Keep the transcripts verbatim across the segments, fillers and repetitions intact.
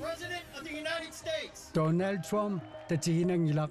President of the United States. Donald Trump tatiginanngilaq.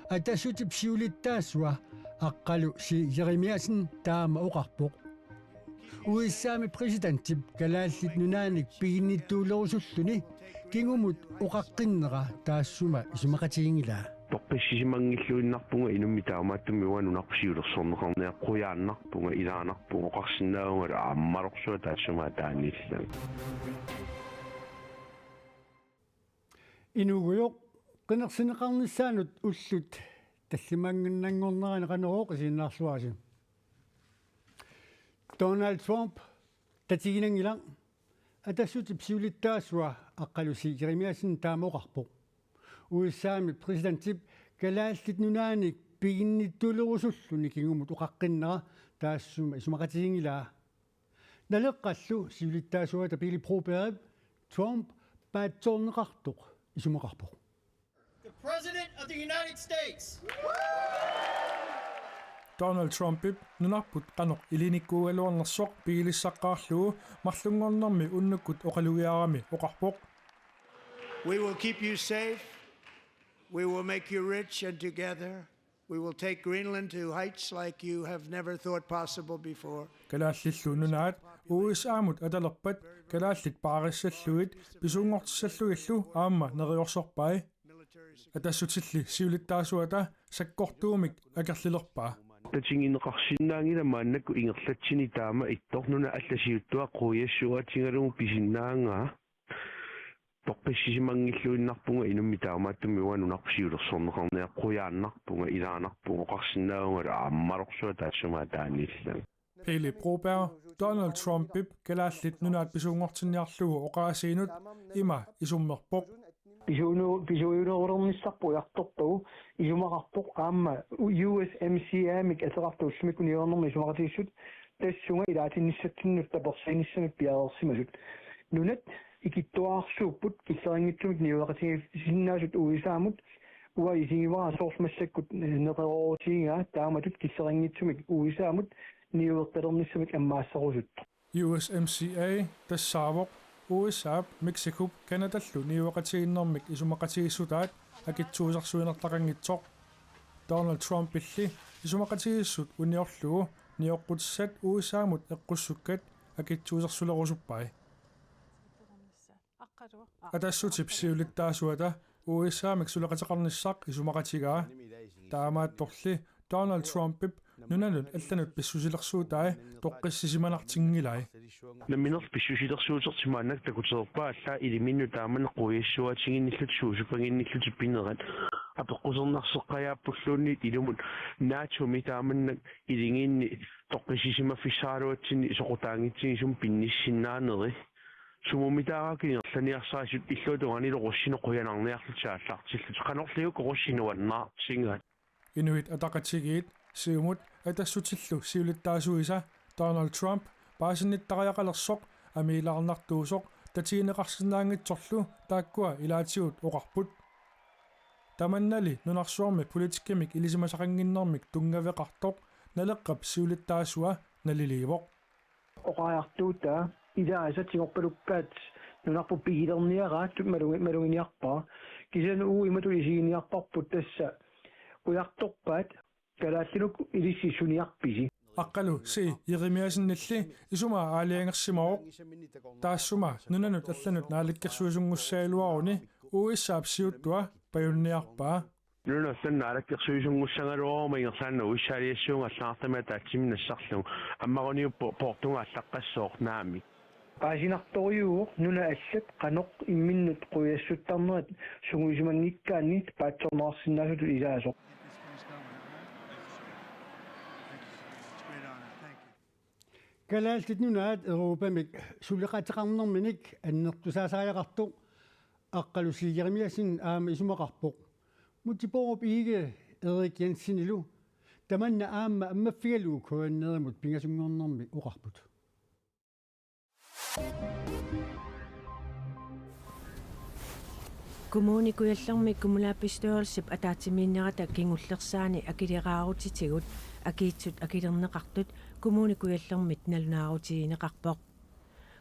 Atassutip siulittaasua Aqqalu C. Jeremiassen taama oqarpoq. U S A-mi præsidentip Kalaallit Nunaanik piginnittoorusulluni kingumut oqaqqinnera taassuma isumaqatiginngilaa. Toqqissisimanngilluinnarpunga inummik taamaattumik uanga nunarput siulersorneqarniarlugu, qujaannarpunga, ilaanarpunga, oqarsinnaavunga aammalorsuaq taassuma ataaniillunga. Inuugujoq, qinersineqarnissaanut ullut tallimanngornerani Qanorooq isiginnaarluarisi. Donald Trump tatiginanngilaq. Atassutip siulittaasua Aqqalu C. Jeremiassen taama oqarpoq. U S A-mi præsidentip Kalaallit Nunaanik piginnittoorusulluni kingumut oqaqqinnera taassuma isumaqatiginngilaa. Naleqqallu siulittaasuata Pele Brobergip Trump paatsoorneqartoq isumaqarpoq. The President of the United States. Donald Trumpip nunarput qanoq ilinikkuugaluarnersoq pigilissaqqaarlugu marlunngornermi unnukkut oqalugiarami oqarpoq. We will keep you safe. We will make you rich, and together we will take Greenland to heights like you have never thought possible before. Kalaallillu Nunaat U S A-mut atalerpat kalaallit paarissallugit pisuunngortissallugillu aamma neriorsorpai. Atassutilli siulittaasuata sakkortuumik akerlilerpaa. Tatigineqarsinnaanngilaq maannakkut ingerlatsini taama ittoq, nunat allat siuttuat qujassuaatigalugu pisinnaangaa. Toqqissisimanngilluinnarpunga inummik taamaattumik uanga nunarput siulersorneqarniarlugu, qujaannarpunga, ilaanarpunga, oqarsinnaavunga aammalorsuaq taassuma ataaniillunga. Pele Broberg Donald Trumpip Kalaallit Nunaat pisuunngortinniarlugu oqaasiinut ima isummerpoq. Pisuunu-, pisuunerulernissarput ujartorpagu isumaqarpoq aamma U S M C A-mik ateqartut ullumikkut niuernermi isumaqatigiissut tassunga ilaatinnissatsinnut tapersiinissamik piareersimasut. Nunat ikittuararsuupput killeqanngitsumik niueqatigisinnaasut U S A-mut, uanga isigivara soorlu massakkut neqeroorutigigaa taamatut killeqanngitsumik U S A-mut niuertalernissamik ammaasserusuttoq. U S M C A tassaavoq U S A-p, Mexicop Canadallu niueqatigiinnermik isumaqatigiissutaat akitsuusersuinertaqanngitsoq. Donald Trumpilli isumaqatigiissut uniorlugu nioqqutissat U S A-mut eqqussukkat akitsuusersulerusuppai. Atassutip siulittaasuata U S A-mik suleqateqarnissaq isumaqatigaa. Taamaattorli Donald Trumpip nunanut allanut pissusilersuutai toqqissisimanartinngilai. Nammineq pissusilersuutertik maannakkut takutereerpaat allaat iliminut taamannak qujassuaatiginnillutik suusuppaginnillutik pinerat. Apeqqusernarsaappulluunniit ilumut NATO-mi taamannak iligiinni toqqissisimaffissaraluatsinni soqutaanngitsunik sumut pinnissinnaanerit. Sumumitaava ingerlaniarsarissut illuatungaanilu russinut qujanarniarlutik aallartillutik. Qanorliukkut russinut nuannaartigaat. Inuit Ataqatigiit, Siumut Atassutillu siulittaasuisa Donald Trump paasinnittariaqalersoq amiilaarnartuusoq tatigineqarsinnaanngitsorlu taakkua ilaatigut oqarput. Tamannali nunarsuarmi politikkimik ilisimasaqannginnermik tunngaveqartoq Naleqqap siulittaasua naliliivoq. Oqariartuutaa ilaasa tigorpalukkaat nunarput pigilerniaraat malugi-, maluginiarpara. Kisianni uagut imatut isiginiarparput tassa ujartorpaat kalaallinut ilissi suniarpisi. Aqqalu C. Jeremiassenilli isumaa aalajangersimavoq. Taassuma nunanut allanut naalakkersuisunngussaagaluaruni U S A-p siuttua pajunniarpaa. Nunanut allanut naalakkersuisunngussaagaluaruma ingerlaannaq U S A-liassuunga allagartamik ataatsimiinneq nassarlugu. Ammaruniuppoq poortunga allaqqassooq naamik. Paasinartorujuuvoq nunat allat qanoq imminnut quiassuttarnerat sungiusimanngikkaanni paatsoorneqarsinnaasutut ilaasoq. Kalaallit Nunaat Europamik suleqateqarnerminik annertusaasariaqartoq Aqqalu C. Jeremiassen aamma isumaqarpoq. Múte Bourup Egede, Erik Jensenilu tamanna aamma ammaffigalugu K N R-imut pingasunngornermi oqarput. Kommune Kujallermi kommunalbestyrelsip ataatsimiinnerata kingullersaani akileraarutitigut Akiitsut akilerneqartut Kommune Kujallermit nalunaarutigineqarpoq.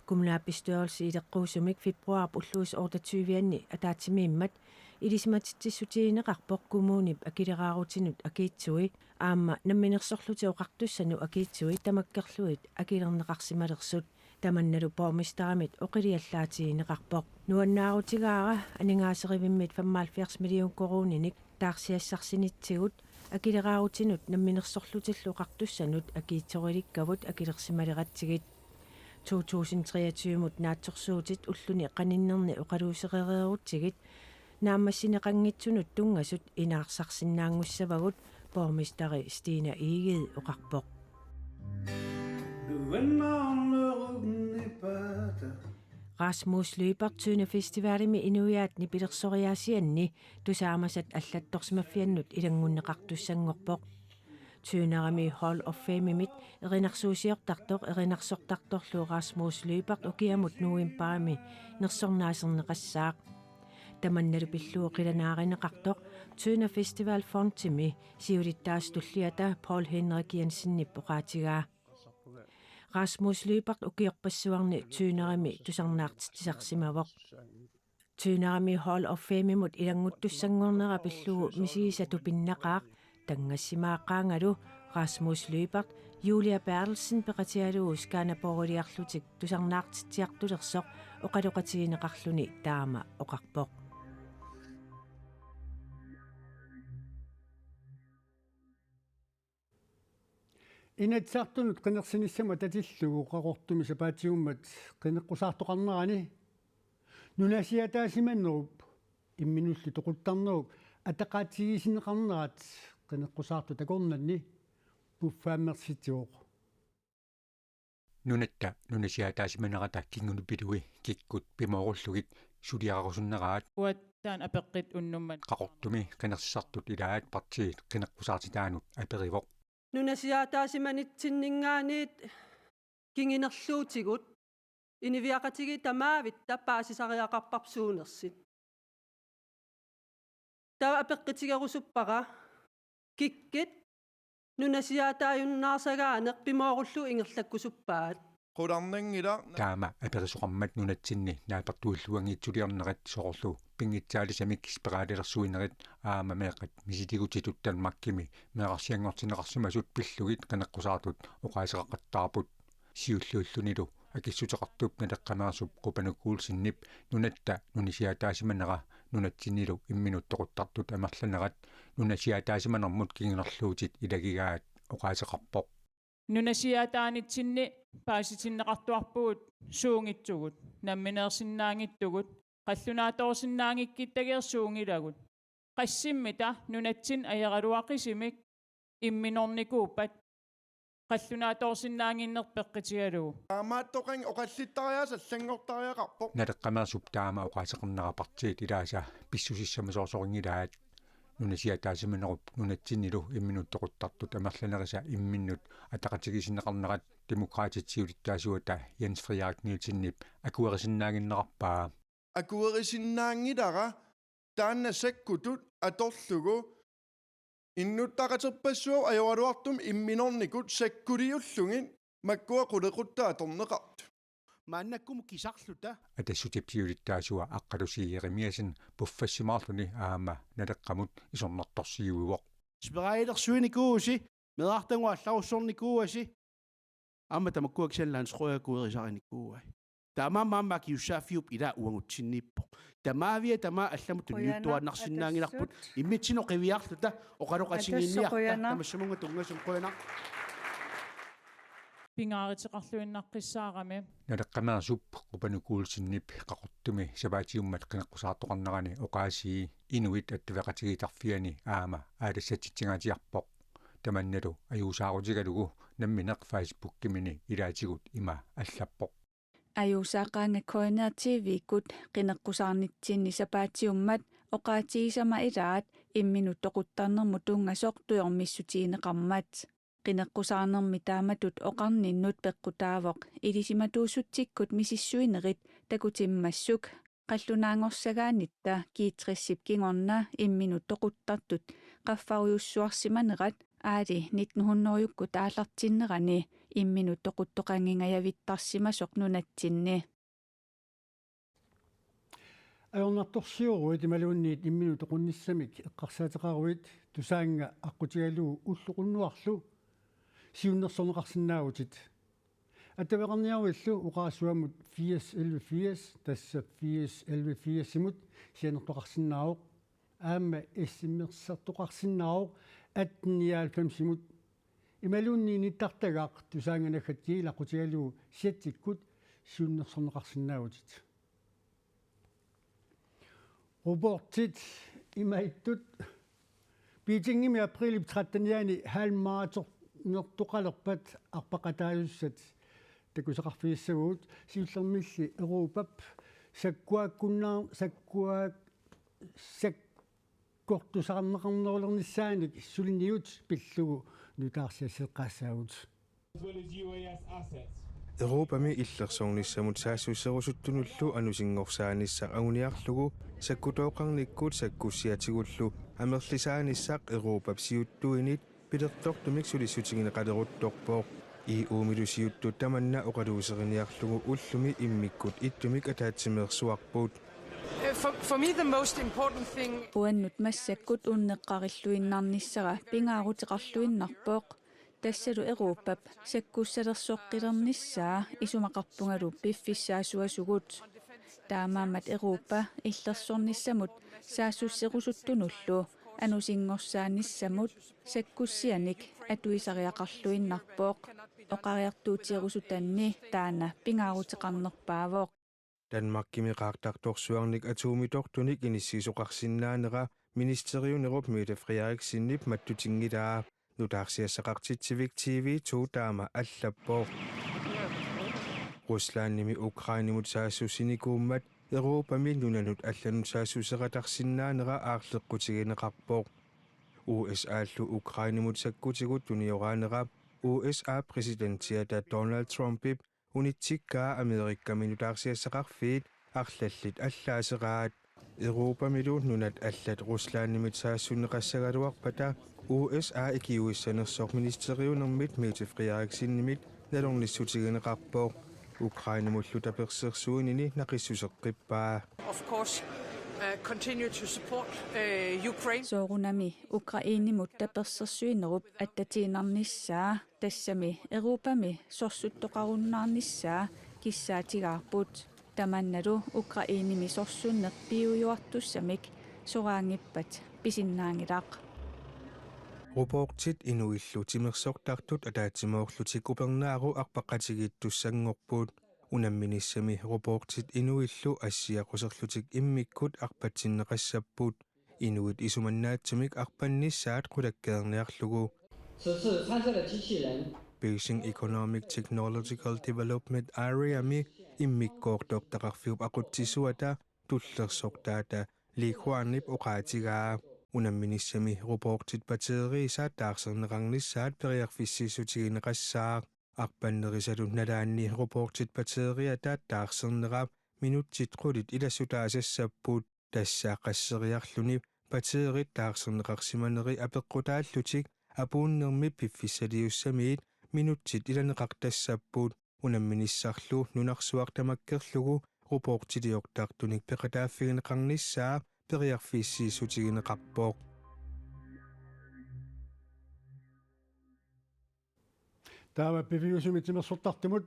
Kommunalbestyrelse ileqquusumik februaarip ulluisa otteogtyve-anni ataatsimiimmat ilisimatitsissutigineqarpoq kommunip akileraarutinut akiitsui aamma Namminersorlutik Oqartussanut akiitsui tamakkerlugit akilerneqarsimalersut. Tamannalu borgmesterimit oqiliallaatigineqarpoq. Nuannaarutigaara aningaaserivimmit femoghalvfjerds million koruuninik taarsiassarsinitsigut akileraarutinut Namminersorlutillu Oqartussanut akiitsorilikkavut akilersimaleratsigit. To tusind treogtyve-mut naatsorsuutit ulluni qaninnerni oqaluuserereerutsigit naammassineqanngitsunut tunngasut inaarsarsinnaanngussavagut, borgmesteri Stine Egede oqarpoq. Rasmus Lyberth Tønder Festivalimi inuiaat nipilersoriaasianni tusaamasat allattorsimaffiannut ilanngunneqartussanngorpoq. Tønderimi Hall of Famemit erinarsuusiortartoq erinarsortartorlu Rasmus Lyberth ukiamut novembarimi nersornaaserneqassaaq. Tamannalu pillugu qilanaarineqartoq Tønder Festival Fondimi siulittaasup tulliata Poul Henrik Jensenip oqaatigaa. Rasmus Lyberth ukiorpassuarni Tønderimi tusarnaartitsisarsimavoq. Tønderimi Hall of Famemut ilannguttussanngornera pillugu misigisaq tupinnaqaaq, tanngassimaaqaangalu Rasmus Lyberth Julie Berthelsen peqatigalugu Skanderborgiliarlutik tusarnaartitsiartulersoq oqaloqatigineqarluni taama oqarpoq. Inatsisartunut qinersinissamut atatillugu Qaqortumi sapaatiummat qineqqusaartoqarnerani nunasiaataasimanerup imminullu toquttarnerup ataqatigiissinneqarnerat qineqqusaartut akornanni puffaammersitsivoq. Nunatta nunasiaataasimanerata kingunipilui kikkut pimoorullugit suliarusunneraat. Uattaaq apeqqut unnummat. Qaqortumi qinersisartut ilaat partiit qineqqusaartitaanut aperivoq. Nunasiaataasimanitsinninngaanniit kingunerluutigut inuiaqatigiit tamaavitta paasisariaqarparput suunersut. Taava apeqqutigerusuppara: Kikkut nunasiaataajunnaarsagaaneq pimoorullugu ingerlakkusuppaat? Qularnanngilaq. Taama aperisoqarmat nunatsinni naapertuilluanngitsuliornerat soorlu pinngitsaalisamik spiraalilersuinerit aamma meeqqat misiligutitut Danmarkimi meerarsianngortinneqarsimasut pillugit qineqqusaartut oqaaseqaqattaarput. Siulliullunilu akissuteqartup Naleqqameersup Qupanuk Olsenip nunatta nunasiaataasimanera nunatsinnilu imminut toquttartut amerlanerat nunasiaataasimanermut kingunerluutit ilagigaat oqaaseqarpoq. Nunasiaataanitsinni paasitinneqartuarpugut suunngitsugut, nammineersinnaanngitsugut, qallunaatoorsinnaanngikkuttagiit suunngilagut. Qassimmita nunatsinni ajoraluaqisumik imminornikuuppat qallunaatoorsinnaannginneq peqqutigalugu? Taamaattoqanngilaq, oqallittariaaseq allanngortariaqarpoq. Naleqqameersup taama oqaaseqarnera partiit ilaasa pissusissamisoorsorinngillat. Nunasiaataasimanerup nunatsinnilu imminut toquttartut amerlanerisa imminnut ataqatigiissinneqarnerat Demokraatit siulittaasuata Jens Frederik Nielsenip akuerisinnaannginnerarpaa. Akuerisinnaanngilara taanna sakkutut atorlugu innuttaqaterpassuup ajoraluartumik imminornikut sakkuliullugit makkua qulequttat atorneqartut. Maannakkumut kisarluta. Atassutip siulittaasua Aqqalu Stig Jerimiassen puffassimaarluni aamma Naleqqamut isornartorsiuivoq. Spiraalilersuinikuuvusi, meerartagut allarussornikuuasi. Aamma tamakkua kisianni landsrådi akuerisarinikuuai. Taamaammat aamma akisussaaffiup ilaa uagutsinniippoq. Tamaavia tamaat allamut tunniuttuaannarsinnaanngilarput. Qujanaq, Atassup. Immitsinnut qiviarluta oqaloqatigiinniarta. Atassup, qujanaq. Tamassumunga tunngasumik qujanaq. Pingaaruteqarluinnaqqissaarami. Naleqqameersup Qupanuk Olsenip Qaqortumi sapaatiummat qineqqusaartoqarnerani oqaasii inuit attaveqatigiittarfianni aamma aalassatsitsingaatsiarpoq. Tamannalu ajuusaarutigalugu nammineq Facebookimini ilaatigut ima allappoq. Ajuusaaqaanga K N R T V-kkut qineqqusaarnitsinni sapaatiummat oqaatigisama ilaat imminut toquttarnermut tunngasoq tujormissutigineqarmat. Qineqqusaarnermi taamatut oqarninnut peqqutaavoq Ilisimatuussutsikkut misissuinerit takutimmassuk qallunaanngorsagaannitta G tres-ip kingorna imminut toquttartut qaffarujussuarsimanerat aali nitten hundredekkut aallartinnerani imminut toquttoqanngingajavittarsimasoq nunatsinni. Ajornartorsiuruit imaluunniit imminut toqunnissamik eqqarsaateqaruit Tusaannga aqqutigalugu ulloq unnuarlu siunnersorneqarsinnaavutit. Attaveqarniaruillu oqarasuamut firs elleve firs, tassa firs elleve firsimut sianertoqarsinnaavoq. Aamma S M S-ertoqarsinnaavoq atten nioghalvfemsimut. Imaluunniit nittartagaq Tusaannga naggat gmail aqqutigalugu chatsikkut siunnersorneqarsinnaavutit. Robotit imaattut Beijingimi aprilip trettenianni halvmarathonnertoqalerpat arpaqataasussat takusaqarfigissavagut, siullermilli Europap sakkuakkunnaa-, sakkua-, sakkortusaarneqarnerulernissaanik suliniut pillugu nutaarsiasseqqaassaagut. Europami illersornissamut saassusserusuttunullu anusinngorsaanissaq anguniarlugu sakkutooqarnikkut sakkussiatigullu amerlisaanissaq Europap siuttuinit pilertortumik sulissutigineqaleruttorpoq. E U-milu siuttut tamanna oqaluuseriniarlugu ullumi immikkut ittumik ataatsimeersuarput. Uh, For, for me, the most important thing Uannut massakkut unneqqarilluinnarnissara pingaaruteqarluinnarpoq. Tassalu Europap sakkussalersoqqilernissaa isumaqarpungalu piffissaasuasugut. Taamaammat Europa illersornissamut saassusserusuttunullu anusinngorsaannissamut sakkussianik atuisariaqarluinnarpoq. Oqariartuuteerusutanni taanna pingaaruteqarnerpaavoq. Danmarkimi qaartartorsuarnik atuumitortunik inissiisoqarsinnaanera ministeriunerup Mette Frederiksenip mattutinngitaa. Nutaarsiassaqartitsivik T V to taama allappoq. Ruslandimi Ukrainemut saassussinikuummat Europami nunanut allanut saassusseratarsinnaanera aarleqqutigineqarpoq. U S A-llu Ukrainemut sakkutigut tunioraanera U S A-p præsidentiata Donald Trumpip unitsikkaa Amerikami nutaarsiassaqarfiit arlallit allaaseraat. Europamilu nunat allat Ruslandimit saassunneqassagaluarpata U S A ikiuissanersoq ministeriunermit Mette Frederiksenimit nalornissutigineqarpoq. Ukrainemullu tapersersuinini naqissuseqqippaa. Of course, uh, continue to support uh, Ukraine. Soorunami Ukrainemut tapersersuinerup attatiinnarnissaa, tassami Europami sorsuttoqarunnaarnissaa kissaatigaarput. Tamannalu Ukrainemi sorsunneq piujuartussamik soraanngippat pisinnaanngilaq. Robotit inuillu timersortartut ataatsimoorlutik upernaaru arpaqatigiittussanngorput. Unamminissami robotit inuillu assiaquserlutik immikkut arpatsinneqassapput. Inuit isumannaatsumik arpannissaat qulakkeerniarlugu. Beijing Economic Technological Development Areami immikkoortortaqarfiup aqutsisuata tullersortaata Li Huanip oqaatigaa. Unamminissami robotit batteriisa taarserneqarnissaat periarfissiissutigineqassaaq. Arpannerisalu nalaanni robotit batteriata taarsernera minutsit qulit ilassutaasassapput. Tassa qasseriarluni batterit taarserneqarsimaneri apeqqutaallutik apuunnermi piffissaliussamiit minutsit ilaneqartassapput. Unamminissarlu nunarsuaq tamakkerlugu robotiliortartunik peqataaffigineqarnissaa periarfissiissutigineqarpoq. Taava piviusumik timersortartumut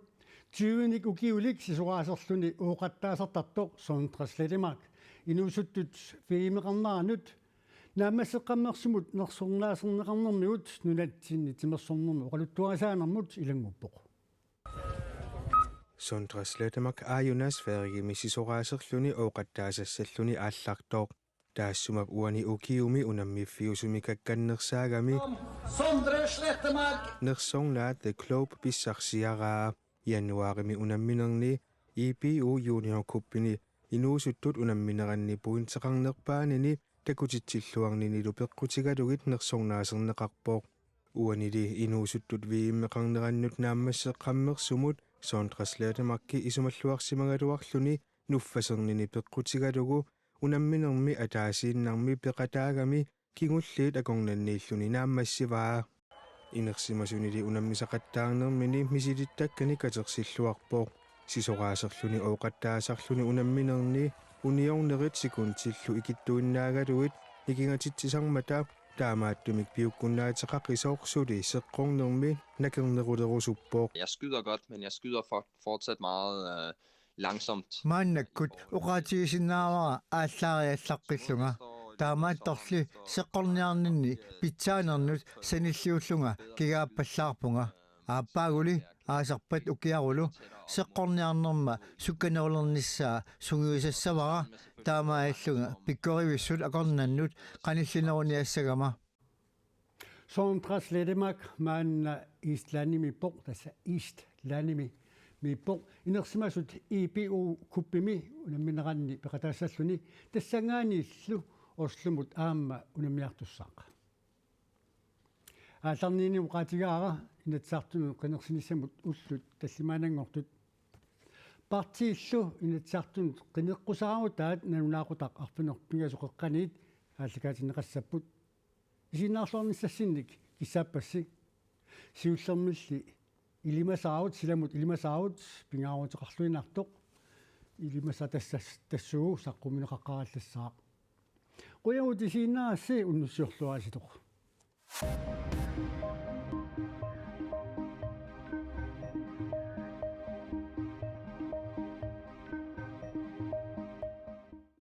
tyvenik ukiulik sisoraaserluni ooqattaasartartoq Sondre Slettemark inuusuttut V M-eqarneranut naammasseqqammersumut nersornaaserneqarnermigut nunatsinni timersornermi oqaluttuarisaanermut ilannguppoq. Sondre Slettemark aajuna Sverigemi sisoraaserluni ooqattaasassalluni aallartoq. Taassuma uani ukiumi unammiffiusumikakkannersaagami Sondre Slettemark. Nersornaat The Globe pissarsiaraa. Januaarimi unamminerni I B U Junior Cupini inuusuttut unammineranni pointeqarnerpaanini takutitsilluarninilu peqqutigalugit nersornaaserneqarpoq. Uanili inuusuttut V M-eqarnerannut naammasseqqammersumut Sondre Slettemarki isumalluarsimagaluarluni nuffasernini peqqutigalugu unamminermi ataasiinnarmi peqataagami kingulliit akornanniilluni naammassivaa. Inersimasunili unammisaqattaarnermini misilittakkanik katersilluarpoq. Sisoraaserluni ooqattaasarluni unamminerni uniornerit sekundillu ikittuinnaagaluit ikingatitsisarmata, taamaattumik piukkunnaateqaqisoq suli seqqornermi nakernerulerusuppoq. Jeg skyder godt, men jeg skyder for, fortsat meget øh, langsomt. Maannakkut oqaatigisinnaavara aallaariallaqqillunga. Taamaattorli seqqorniarninni pitsaanernut sanilliullunga kigaappallaarpunga. Aappaaguli aasarpat ukiarulu seqqorniarnerma sukkanerulernissaa sungiusassavara, taamaalillunga pikkorivissut akornannut qanillineruniassagama. Sondre Slettemark maanna Islandimiippoq, tassa Islandimiippoq, inersimasut I B U Cupimi unammineranni peqataassalluni tassanngaanniillu Oslomut aamma unammiartussaaq. Aallarniinni oqaatigaara Inatsisartunut qinersinissamut ullut tallimaannanngortut. Partiillu Inatsisartunut qineqqusaarutaat nalunaaqutaq arfineq-pingasut qeqqaniit aallakaatinneqassapput. Isiginnaarluarnissassinnik kissaappassi. Siullermilli ilimasaarut, silamut ilimasaarut pingaaruteqarluinnartoq. Ilimasaa tassa tassuugu saqqummiunneqaqqaarallassaaq. Qujanaq isiginnaarassi, unnussiorluarisi.